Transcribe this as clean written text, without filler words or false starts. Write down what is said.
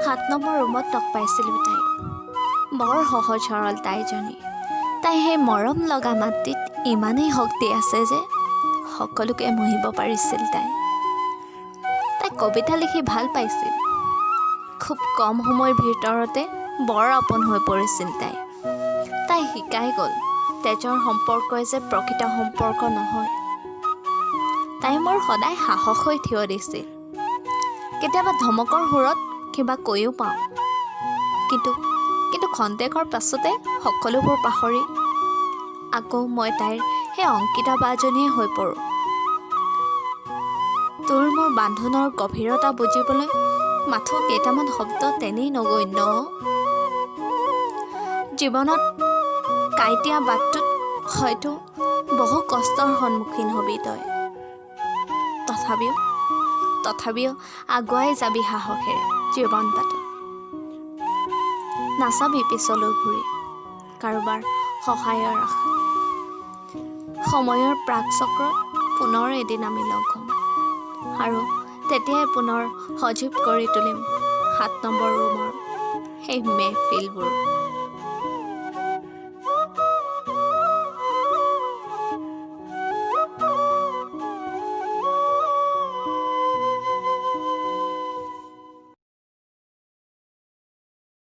7 number ৰুমত লগ পাইছিলোঁ তাইক। বৰ সহজ সৰল তাইজনী। তাই সেই মৰম লগা মাতটিত ইমানেই শক্তি আছে যে সকলোকে মুহিব পাৰিছিল তাই। তাই কবিতা লিখি ভাল পাইছিল। খুব কম সময়ৰ ভিতৰতে বৰ আপোন হৈ পৰিছিল তাই। তাই শিকাই গ'ল, তেজৰ সম্পৰ্কই যে প্ৰকৃত সম্পৰ্ক নহয়। তাই মোৰ সদায় সাহস হৈ থিয় দিছিল। কেতিয়াবা ধমকৰ সুৰত কিবা কৈও পাওঁ, কিন্তু খন্তেকৰ পাছতে সকলোবোৰ পাহৰি আকৌ মই তাইৰ সেই অংকিতা বাজনীয়ে হৈ পৰোঁ। তোৰ মোৰ বান্ধোনৰ গভীৰতা বুজিবলৈ মাথো কেইটামান শব্দ তেনেই নগণ্য অ'। জীৱনত কাঁইটীয়া বাটটোত হয়তো বহু কষ্টৰ সন্মুখীন হবি তই। তথাপিও আগুৱাই যাবি সাহসেৰে জীৱন বাটত। নাচাবি পিছলৈ ঘূৰি কাৰোবাৰ সহায়ৰ আশাত। সময়ৰ পাকচক্ৰত পুনৰ এদিন আমি লগ হ'ম আৰু তেতিয়াই পুনৰ সজীৱ কৰি তুলিম 7 নম্বৰ ৰুমৰ সেই মেহফিলবোৰ।